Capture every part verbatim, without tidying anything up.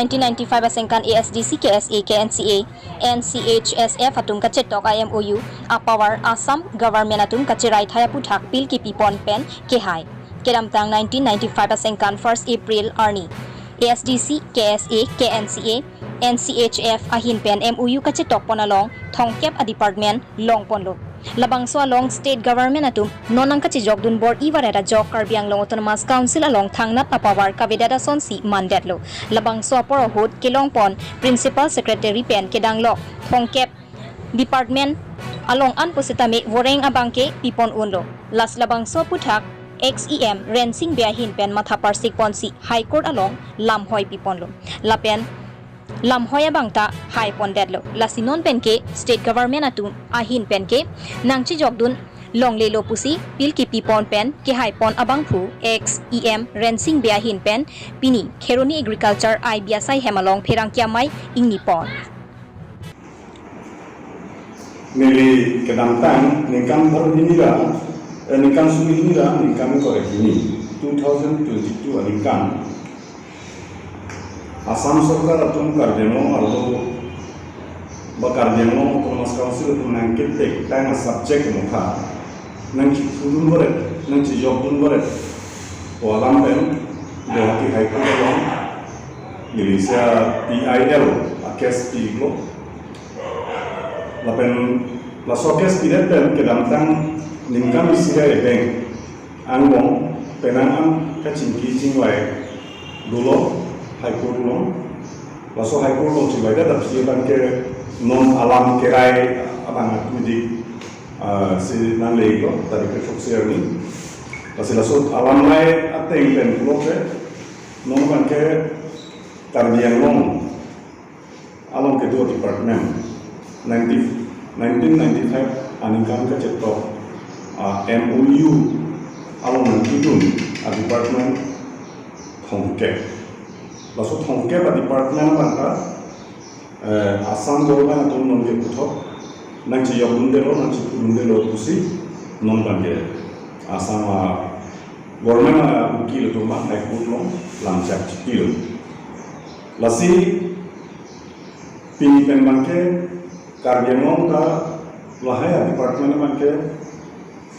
Nineteen ninety-five asengkan A S D C, K S A, K N C A, N C H S F atum kachetok a M O U apower Assam government atum kacherai thai aputhak pil kipipon pen kehai. Kedamtang nineteen ninety-five asengkan first April arni A S D C, K S A, K N C A, N C H F ahin pen M O U kachetokpon along thomkep a department longponlo. Labangso along state government atum non nangkachejokdun bor-i varet ajok Karbi Anglong Autonomous Council along thangnat apower kavedet asonsi mandetlo. Labangso apor ahut kelongpon principal secretary pen kedanglok thomkep department along an pusitame voreng abangke pipon unlo. Lasi labangso aputhak ex E M Rensing Bey ahin pen matha parsikponsi High Court along lamhoi piponlo. Lapen lamhoi abangta haipondetlo. Lasi non penke state government atum ahin penke nangchejokdun longlelo pusi pil kipipon pen kehaipon abangphu ex E M Rensing Bey ahin pen pini Kheroni Agriculture I B S I hem along pherangke amei ingnipon. Neli kedamtang ningkan pharo hini ra, eh, ningkan suri hini ra, ningkan kore hini, two thousand twenty-two aningkan Assam Sorkar atum Karbi Anglong arlo ba Karbi Anglong Autonomous Council atum nangketek tang a subject mokha nangchipudun boret, nangchijokdun boret pu alam pen Guwahati High Court along Malaysia P I L a case pi-iklo. Lapen laso case pidet pen kedamtang ningkan isi ra ebeng angbong penang an kachingki chingvai dolo High Court along. Laso High Court along chingvaidet aphi abangke non alam kerai abang atum dik, ah, si nangle-iklo tarik kethom isi arni. Lasi laso alam lai ateng pen pulote non abangke Karbi Anglong along kedo department ninety, nineteen ninety-five aningkan kachetok, ah, M O U along nangkedun a department thomkep. Laso thomkep a department abangta, eh, Assam government atum nonke puthot nangchijokdundelo, nangchipudundelo pusi non abangke Assam, ah, government, ah, ukil atum abang High Court along lamchak chipilo. Lasi pini pen abangke Karbi Anglong ta lahai a department abangke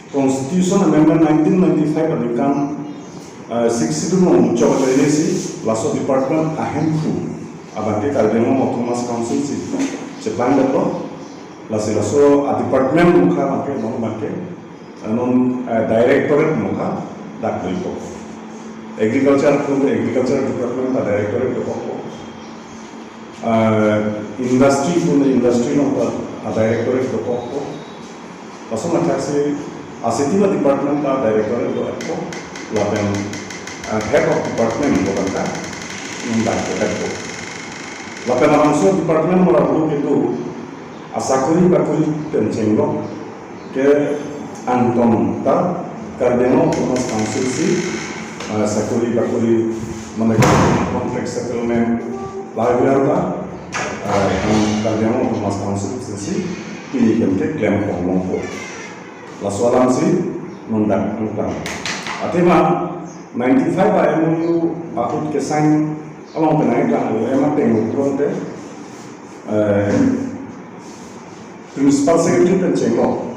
Constitution Amendment nineteen ninety-five aningkan, eh, Sixth Schedule along chok ajoine si laso department ahemphu abangke Karbi Anglong Autonomous Council si cheplangdetlo. Lasi laso a department mokha abangke non abangke, eh, non, eh, directorate mokha dak doikok. Agriculture pu Agriculture Department ta directorate dokokpo. Ah, industry pu industry along ta a directorate dokokpo. Laso mathaksi a sitila department ta directorate do-etpo. Lapen, ah, head of department pu abangta non dak do-etpo. Lapen labangso department mora bulu kedo asakori bakori pen chenglok ke angton ta Karbi Anglong Autonomous Council si, ah, sakori bakori mane contract settlement lahai ta, ah, Karbi Anglong Autonomous Council si pini pen ke klempon longpo. Laso alam si non dak angtan. Athema ninety-five a M O U ahut ke sign along pen nangklang lo, ema tenglo pulote, eh, Principal Secretary pen chenglok,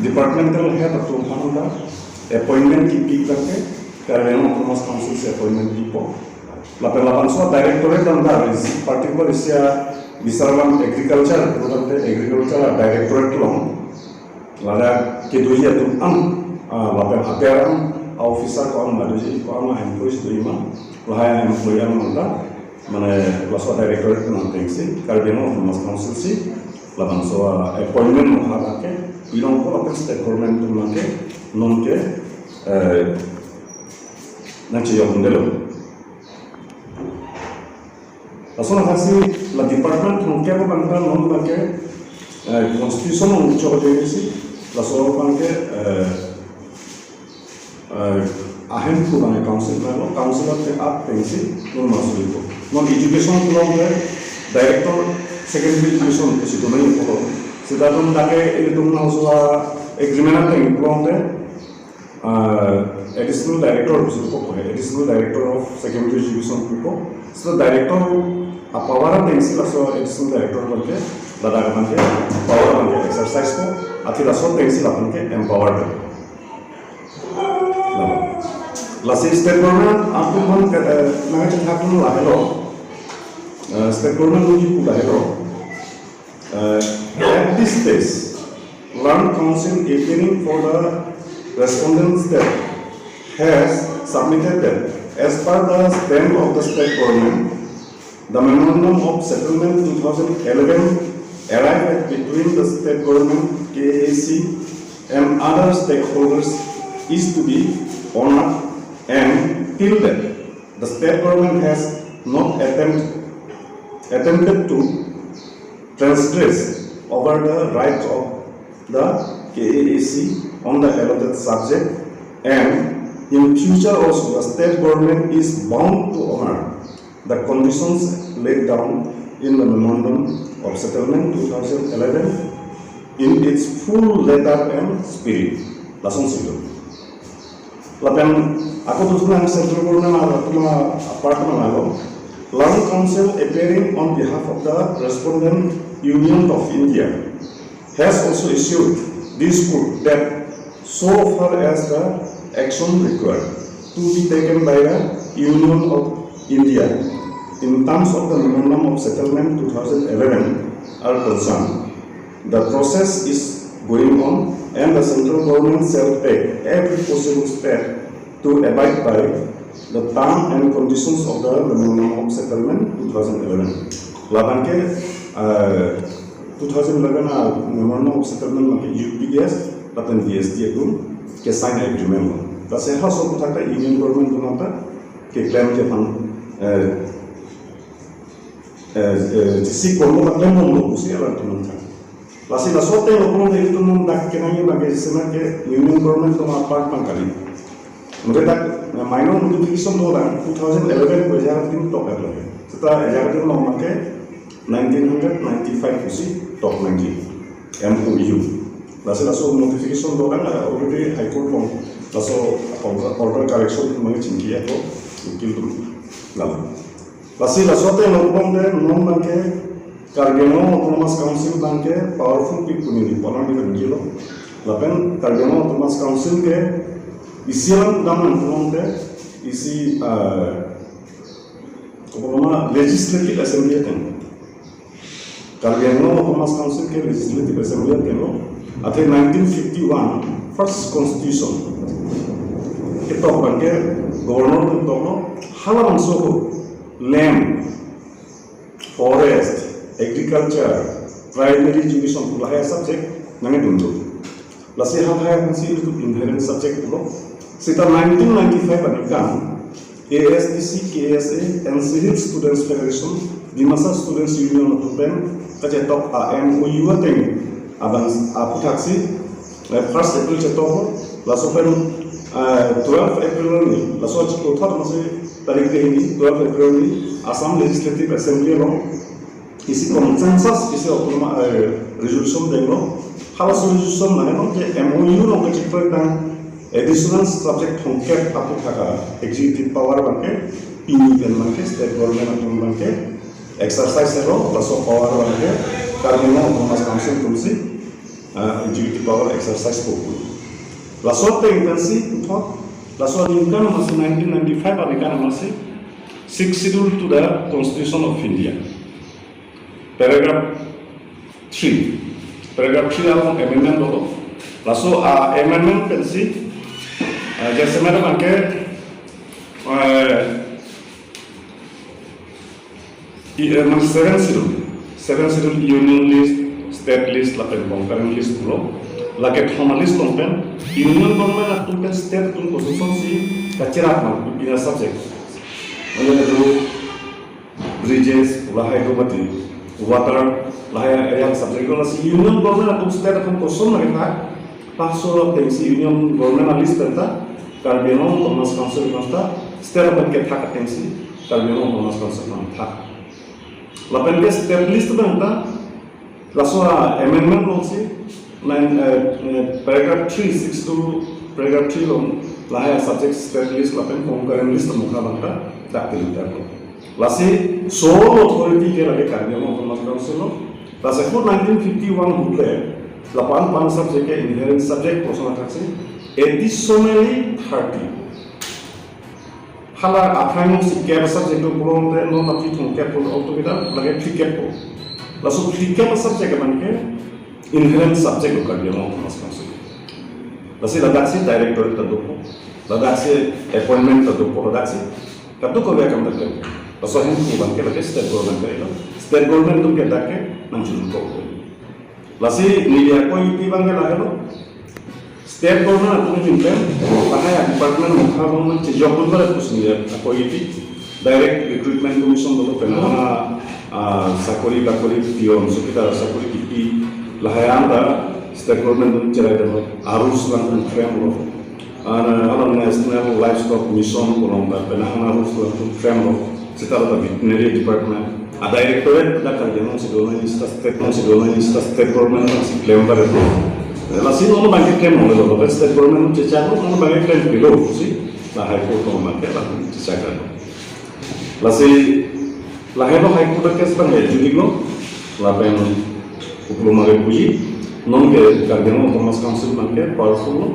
departmental head atum aphan ta appointment kipi abangke Karbi Anglong Autonomous Council si appointment pipo. Lapen labangso directorate along ta, particular isi a bisar alam agriculture, pu abangke agriculture directorate along ladak kedoji atum an, ah, lapen ater an, a officer ko-an ma doji, ko-an ma employees doji ma, lahai employee an ta mane laso directorate nangtengsi Karbi Anglong Autonomous Council si labangso, ah, appointment mokha abangke pilongpo, lapen state government atum abangke nonke, eh, nangchejokdundelo. Laso mathaksi la department thomkep abangta non abangke, eh, constitution along chok ajoine si laso abangke, eh, eh, ahemphu abangke council abanglo, council at, at pensi non masu ipo. Non education pulote director secondary education pusi donai pulo. Seta non dak ke ilitum nangso agreement ateng pulote, uh, additional director pusi pupo, additional director of secondary education pupo. So director apower atengsi laso additional director abangke, ladak abangke power abangke exercise po, athe laso atengsi lapenke empower po. Lasi state government atum aphan ke, eh, nangkachethan lahelo. Eh, state government nangji pu lahelo. Uh, at this stage, Learned Counsel appearing for the respondent state has submitted that, as per the stand of the state government, the memorandum of settlement two thousand eleven arrived at between the state government, K A A C, and other stakeholders is to be honored, and till that, the state government has not attempt, attempted to transgress over the rights of the K A A C on the allotted subject, and in future also the state government is bound to honor the conditions laid down in the memorandum of settlement two thousand eleven in its full letter and spirit. Lasonsi lo. Lapen ako dusna central government atum apart nanglo. Learned Counsel appearing on behalf of the Respondent Union of India has also issued this proof that so far as the action required to be taken by the Union of India in terms of the Memorandum of Settlement two thousand eleven are concerned, the process is going on and the central government shall take every possible step to abide by the term and conditions of the Memorandum of Settlement two thousand eleven. Labangke, uh, two thousand eleven a Memorandum of Settlement abangke U P D S lapen D S D atum kesign agreement lo. Lasi halaso aputhak ta Union Government atum ta keklem ke aphan, eh, eh, eh, si kono ta klembomlo pusi alanglitum nangthan. Lasi laso ateng lo pulote itum nangdak kenangji abangke sena ke Union Government atum apart abang kali. Mungkin dak, eh, minor modification dolang two thousand eleven ko ejar tin tok lo. Seta ejar tin lo abangke nineteen ninety-five pusi tok nangji M O U. Lasi laso modification dolang, eh, already High Court along laso order, order correction abang chingki ako ukil atum. Lalu. Lasi laso ateng lo pulote non abangke Karbi Anglong Autonomous Council abangke powerful pik pu neli polang di kilo. Lapen Karbi Anglong Autonomous Council ke isi alam damnang pulote isi, eh, kopoloma Legislative Assembly ateng. Karbi Anglong Autonomous Council ke Legislative Assembly ateng lo. Athe nineteen fifty-one first constitution ketok abangke governor atum toklo, halabangso ko land, forest, agriculture, primary education pu lahai subject nangkedun do. Lasi halahai aphansi itum inherent subject pulo. Seta nineteen ninety-five aningkan A S D C, K S A, N C Hill Students Federation, Dimasa Students Union atum pen kachetok a M O U ateng abang aphuthaksi, eh, first April chetok, laso pen, eh, twelve April ni, laso achiklo thot masi tarik ke hini, twelve April ni Assam Legislative Assembly along isi consensus, isi autonomous, eh, resolution denglo. Halaso resolution mane non ke M O U along kachipre tang additional subject thomkep aputhak a executive power abangke pini pen abangke state government atum abangke exercise lo, laso power abangke Karbi Anglong Autonomous Council atumsi, ah, executive power exercise ko. Laso ateng pensi puthot, laso aningkan masi nineteen ninety-five aningkan masi Sixth Schedule to the Constitution of India. Paragraph three. Paragraph three along amendment dolo. Laso, ah, amendment pensi, ah, jasemet abangke, eh, i, eh, man seven schedule. Seven schedule Union list, state list, lapen concurrent list pulo. Lake thoma list along pen Union Government atum pen state atum kosonsi kacherap ma pu pina subject. Mane do bridges, lahai do mati, water, lahai area subject do, lasi Union Government atum state atum koson lagi ta, laso atengsi Union Government a list ta, Karbi Anglong Autonomous Council ta, state atum kethak atengsi, Karbi Anglong Autonomous Council ta thak. Lapen ke state list ta, laso a amendment alongsi, nine, eh, eh, paragraph three six two paragraph three along lahai subject state list lapen concurrent list mukha abang ta dak tili dak lo. Lasi sole authority ke lake Karbi Anglong Autonomous Council lo. Lasi ahut nineteen fifty-one ahut le lapu-an pu-an subject ke inherent subject puson athaksi additionally thirty. Hala aphrang si kep subject do pulote non aphi thomkep pulo, altogether lake phlikep po. Laso phlikep subject abang ke inherent subject lo Karbi Anglong Autonomous Council. Lasi ladak si directorate ta dopo, ladak si appointment ta dopo, ladak si kadokave akam ta klem. Laso ahin pu abang ke lake state government ka ilo, state government atum ke dak ke nangchunko. Lasi neli ako-ipi abang ke lahelo. State government atum pinpen lahai department mukha abang nangchejokdun barat pusi neli ako-ipi. Direct Recruitment Commission dolo, penang, ah, sakori bakori, peon, chowkidar sakori kipi lahai anta state government atum cherai dolo, a-rules alangtum frame lo. Ana, ana National Livestock Mission pu along ta penang a-rules alangtum frame lo. Seta lo ta veterinary department, a-directorate dak Karbi Anglong si do nangji, state along si do nangji, state government along si klem barat. Lasi non abang ke klem longle lo, state government chechak lo, non abang ke klem pilo pusi la High Court along abang ke la chechak lo. Lasi lahelo High Court case abang le judik lo, lapen uplo mare puji, non ke Karbi Anglong Autonomous Council abang ke powerful lo.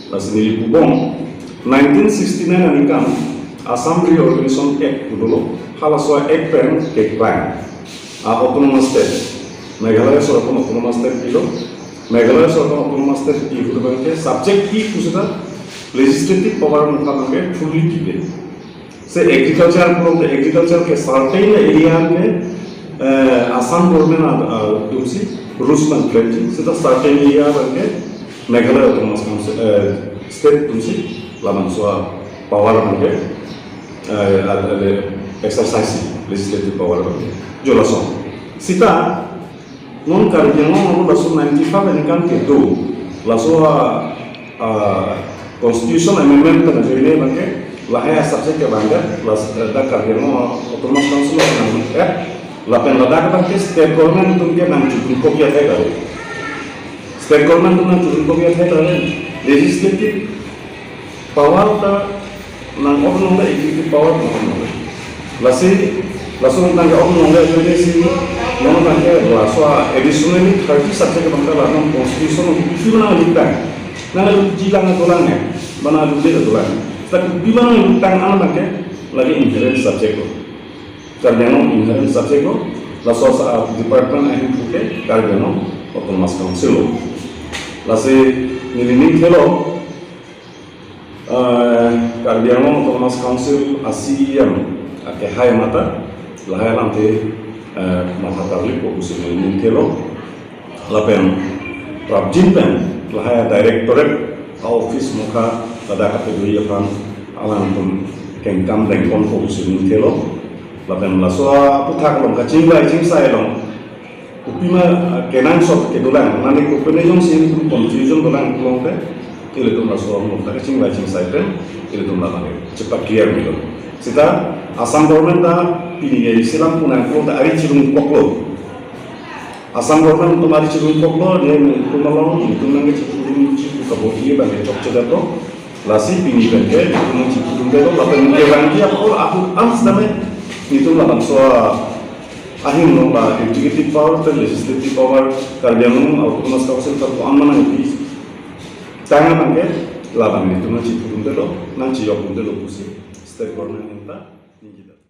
Lasi neli pubom, nineteen sixty-nine aningkan Assam Reorganization Act pu dolo, halaso Act pen keklang a-autonomous state, Meghalaya sorkar autonomous state pilo. Meghalaya sorkar autonomous state pi ahut abang ke subject pi pusita legislative power mukha abang ke fully pipe. Se agriculture pulote agriculture ke certain area ke, eh, Assam government a, a, atumsi rules nangklemji, seta certain area abang ke Meghalaya Autonomous Council, eh, state atumsi labangso power abang ke, eh, a, a, exercise, legislative power abang ke. Jo lason. Seta non Karbi Anglong along laso ninety-five aningkan kedo, laso a, a, constitution amendment pen ajoine abang ke lahai a-subject ke abang ke, las, eh, dak Karbi Anglong Autonomous Council along nang-add, lapen ladak abang ke state government atum ke nangchedun kopi athai ta. State government atum nangchedun kopi athai ta. Legislative power ta nang-ong longle, executive power nang-ong longle. Lasi, laso nang-ong longle ajoine si, non abang ke laso additionally thirty subject abang ke la non constitution kopi ma nangluttang. Nangluji lang dolang he, ma nanglule dolang. Ta kopi ma nangluttang an abang ke lake inherent subject lo. Karbi Anglong inherent subject lo, laso a-department ahin pu ke Karbi Anglong Autonomous Council lo. Lasi neli ning thelo, eh, Karbi Anglong Autonomous Council a-C E M akehai mata lahai alamthe, eh, matha tarlip ko pusi neli ning thelo. Lapen prapjin pen lahai directorate a-office mukha ladak kapedoji aphan alangtum kengkam dengpon ko pusi ning thelo. Lapen laso aputhak along kachingvai chingsai along kopi ma, ah, kenangsot kedolang, mane kopine jongsi confusion dolang pulote, ilitum laso along ta kachingvai chingsai pen ilitum labang chepa-clear milo. Seta Assam government ta pini ke isi alam pu nangkok ta ari chirungkoklo. Assam government atum ari chirungkoklo, ne nelitum along, nelitum nangkechirungji pu kabor-i abang ke chokchedetlo. Lasi pini pen ke nelitum nangchirungdetlo, lapen nelitum ke bang ke apor ahut an sedang nelitum labangso ahin along la executive power pen legislative power Karbi Anglong Autonomous Council ta ko-an ma nangpi tang abang ke labang nelitum nangchirungdetlo, nangchiyokdunlo pusi state government ahin ta ningjedet.